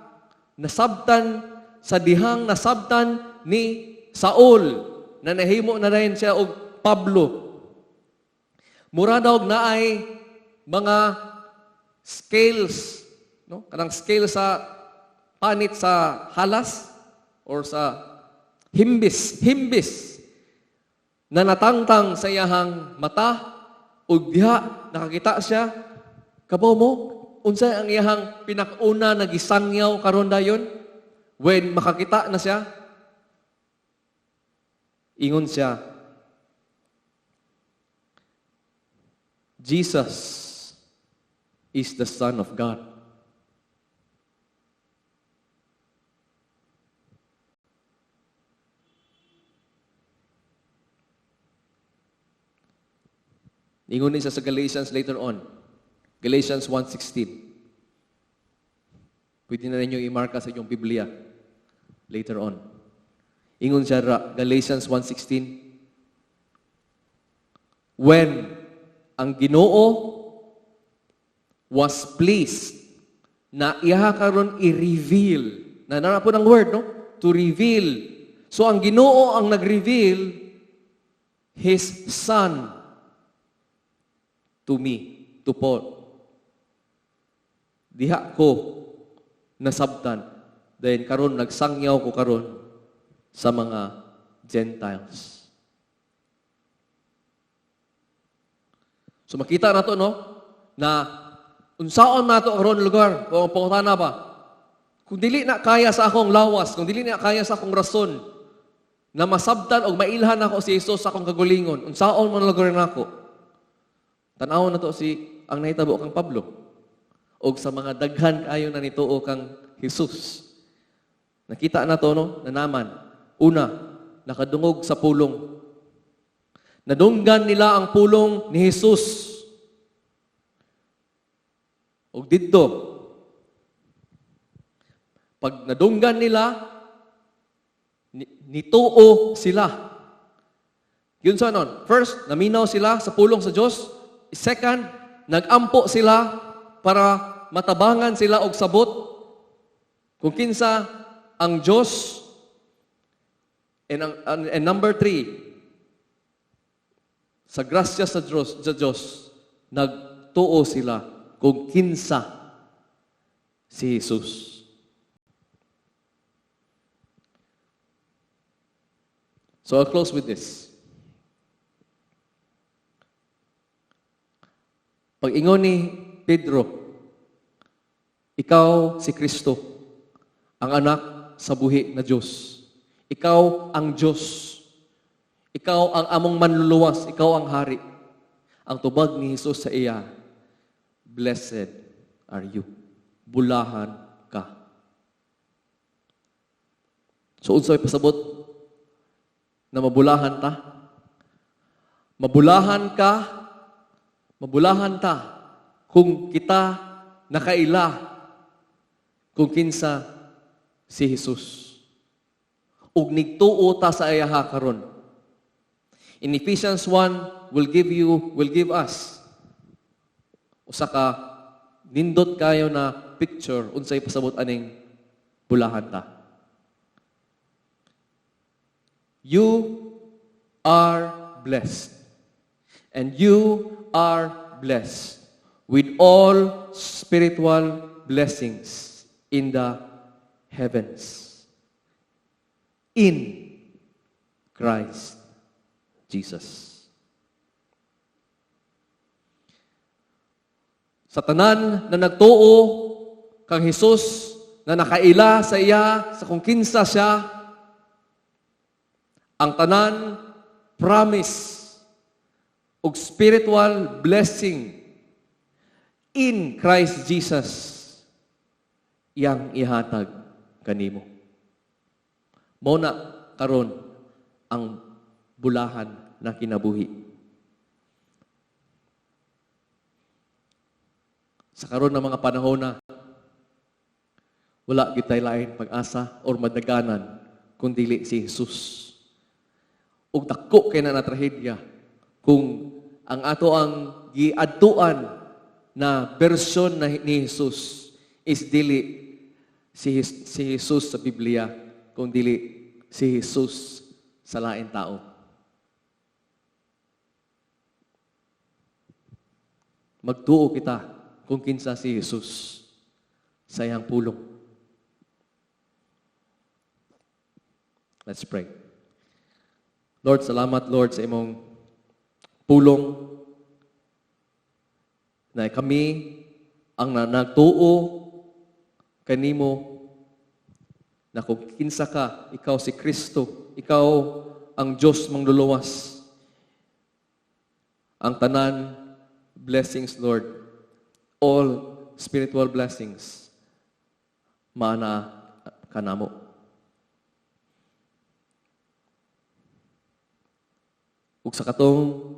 nasabtan sa dihang nasabtan ni Saul na nahimo na rin siya og Pablo. Mura daw naay mga scales, no? Kanang scale sa panit sa halas or sa himbis, himbis na natangtang sa iyahang mata ug diha nakakita siya. Kabaw mo unsay ang iyahang pinakauna na gisangyaw karon dayon when makakita na siya? Ingon siya, "Jesus is the Son of God." Ingon din siya sa Galatians later on. Galatians 1:16. Pwede na ninyo i-marka sa inyong Biblia later on. Ingon siya ra, Galatians 1:16. When ang Ginoo was pleased na iya karon i-reveal. Na nara po ng word, no? To reveal. So ang Ginoo ang nag-reveal His Son to me, to Paul. Diha ko nasabtan. Then karon nagsangyaw ko karon sa mga Gentiles. So makita nato, no, na unsaon nato karon lugar kung ang pangutana ba, kung dili na kaya sa akong lawas, kung dili na kaya sa akong rason na masabtan og mailhan ako si Jesus sa akong kagulingon, unsaon man lugar nako? Tan-awon nato si ang nahitabo kang Pablo og sa mga daghan kaayo na nituo kang Jesus. Nakita na to, no, na naman. Una, nakadungog sa pulong. Nadunggan nila ang pulong ni Jesus. Og didto, pag nadunggan nila, nituo sila. Yun sa nun. First, naminaw sila sa pulong sa Diyos. Second, nagampo sila para matabangan sila og sabot kung kinsa ang Diyos. And number three, sa grasya sa Diyos, nagtuo sila kung kinsa si Jesus. So I'll close with this. Pag-ingon ni Pedro, "Ikaw si Kristo, ang anak sa buhi na Diyos. Ikaw ang Diyos. Ikaw ang among manluluwas. Ikaw ang hari." Ang tubag ni Jesus sa iya, "Blessed are you. Bulahan ka." So, unsay pasabot na mabulahan ta? Mabulahan ka, mabulahan ta kung kita nakaila kung kinsa si Jesus. Ug nigtuo ta sa iyaha karon. In Ephesians 1 will give us usa ka nindot kayo na picture unsay pasabot aning bulahan ta. You are blessed. And you are blessed with all spiritual blessings in the heavens. In Christ Jesus. Sa tanan na nagtuo kang Jesus, na nakaila sa iya, sa kung kinsa siya, ang tanan promise og spiritual blessing in Christ Jesus iyang ihatag kanimo. Mao na karon ang bulahan na kinabuhi. Sa karon ng mga panahon na wala gitay lain pag-asa or madaganan kung dili si Jesus. Ug dako kay na trahedya kung ang ato ang giadtuan na version na ni Jesus is dili si Jesus sa Biblia, kung dili si Jesus Sa lain tao. Magtuo kita kung kinsa si Jesus sa iyang pulong. Let's pray. Lord, salamat, Lord, sa imong pulong na kami ang nagtuo kanimo na kung kinsa ka, ikaw si Kristo, ikaw ang Diyos mangluluwas. Ang tanan blessings, Lord, all spiritual blessings, maana kanamo. Ug sa katong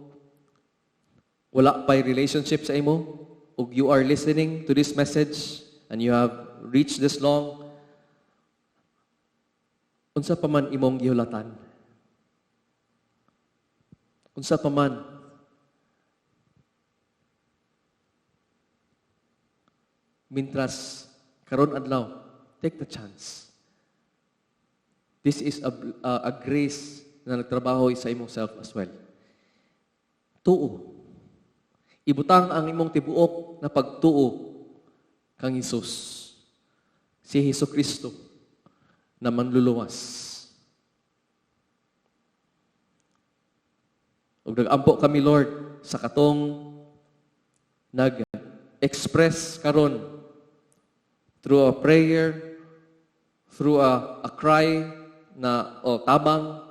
wala pa'y relationship sa imo, ug you are listening to this message and you have reached this long, unsa pa man imong gihulatan? Unsa pa man? Mintras karon adlaw, take the chance. This is a grace na nagtrabaho sa imong self as well. Tuo. Ibutang ang imong tibuok na pagtuo kang Hesus. Si Hesus Kristo na manluluwas. Ug nagampo kami, Lord, sa katong nag-express karon through a prayer, through a cry na o tabang,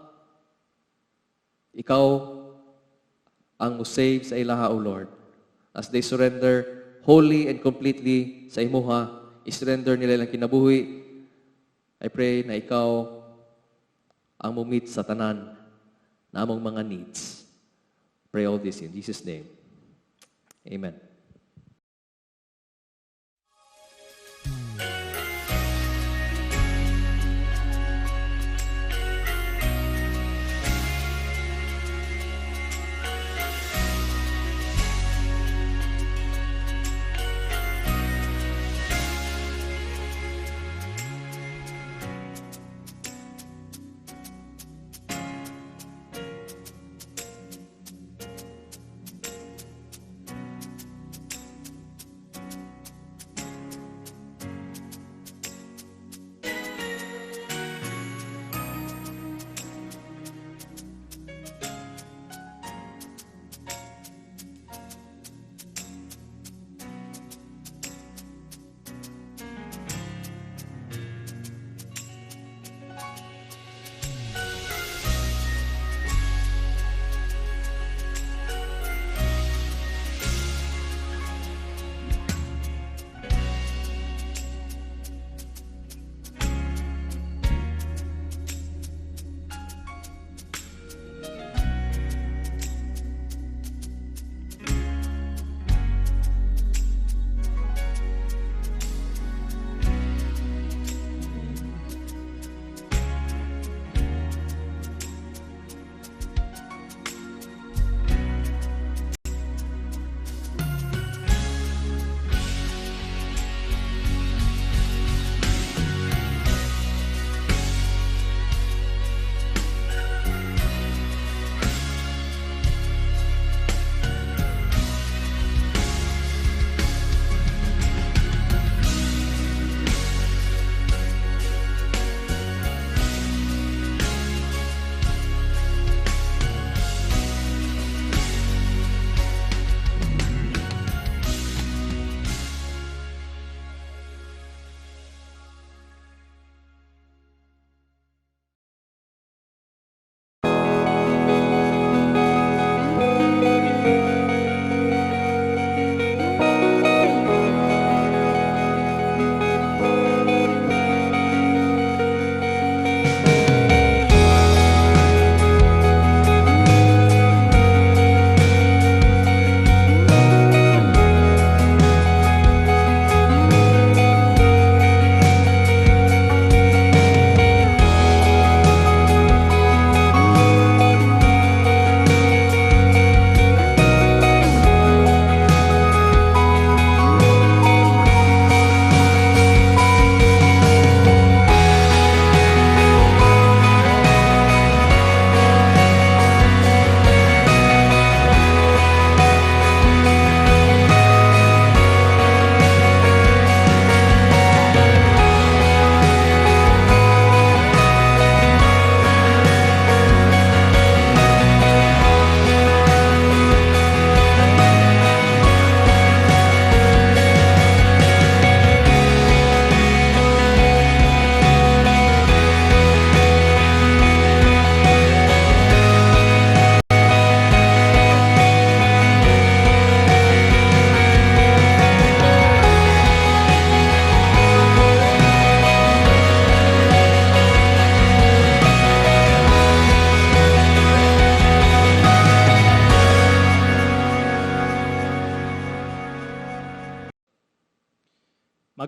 ikaw ang mo-save sa ilaha, O Lord. As they surrender wholly and completely sa imuha, i-surrender nila ilang kinabuhi, I pray na ikaw ang mo-meet sa tanan na among mga needs. Pray all this in Jesus' name. Amen.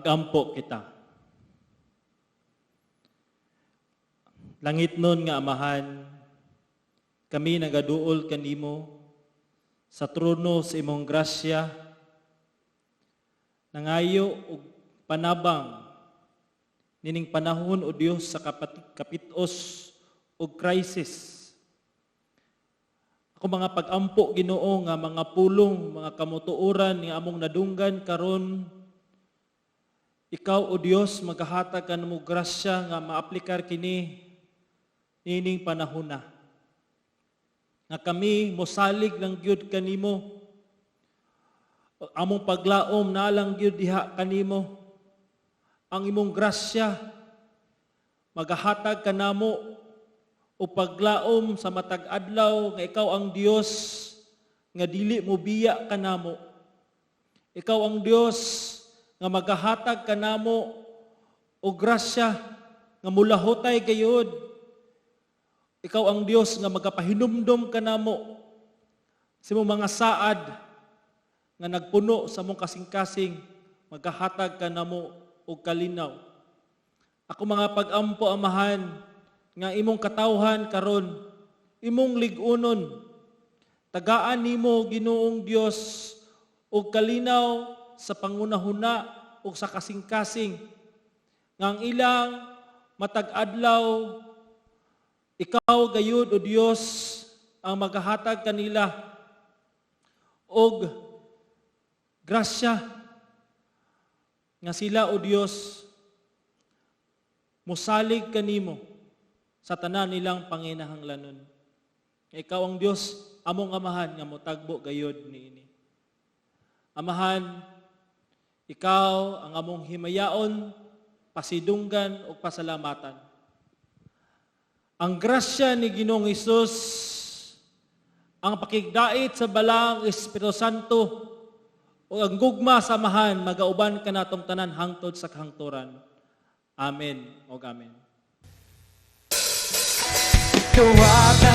Magampo kita. Langit nun nga Amahan, kami nagaduol kanimo sa trono sa imong grasya, nangayo og panabang nining panahon, o Dios, sa kapitos og crisis. Ako mga pagampo, Ginoo, nga mga pulong, mga kamutuoran nga among nadunggan karon, ikaw, O Dios, magahatag ka mo grasya nga maaplikar kini nining panahon na. Nga kami mosalig lang gyud kanimo. Among paglaom na lang gyud diha kanimo. Ang imong grasya magahatag kanamo o paglaom sa matag adlaw nga ikaw ang Dios nga dili mo biya kanamo. Ikaw ang Dios nga magahatag kanamo o grasya nga mulahutay gayud. Ikaw ang Dios nga magapahinumdom kanamo sa imong mga saad nga nagpuno sa mong kasing-kasing, magahatag kanamo og kalinaw. Ako mga pagampo, Amahan, nga imong katawhan karon, imong lig-unon, tagaan nimo, Ginoong Dios, og kalinaw sa pangunahuna ug sa kasing-kasing nga ang ilang matag adlaw, ikaw gayud, O Dios, ang magahatag kanila og grasya nga sila, O Dios, musalig kanimo sa tanan nilang panginahanglanon. Ikaw ang Dios among Amahan nga motagbo gayud niini. Amahan, ikaw ang among himayaon, pasidunggan ug pasalamatan. Ang grasya ni Ginoong Hesus, ang pakigdait sa Balaang Espiritu Santo, ug ang gugma sa Amahan magauban kanatong tanan hangtod sa kahangturan. Amen ug amen. Kawatan.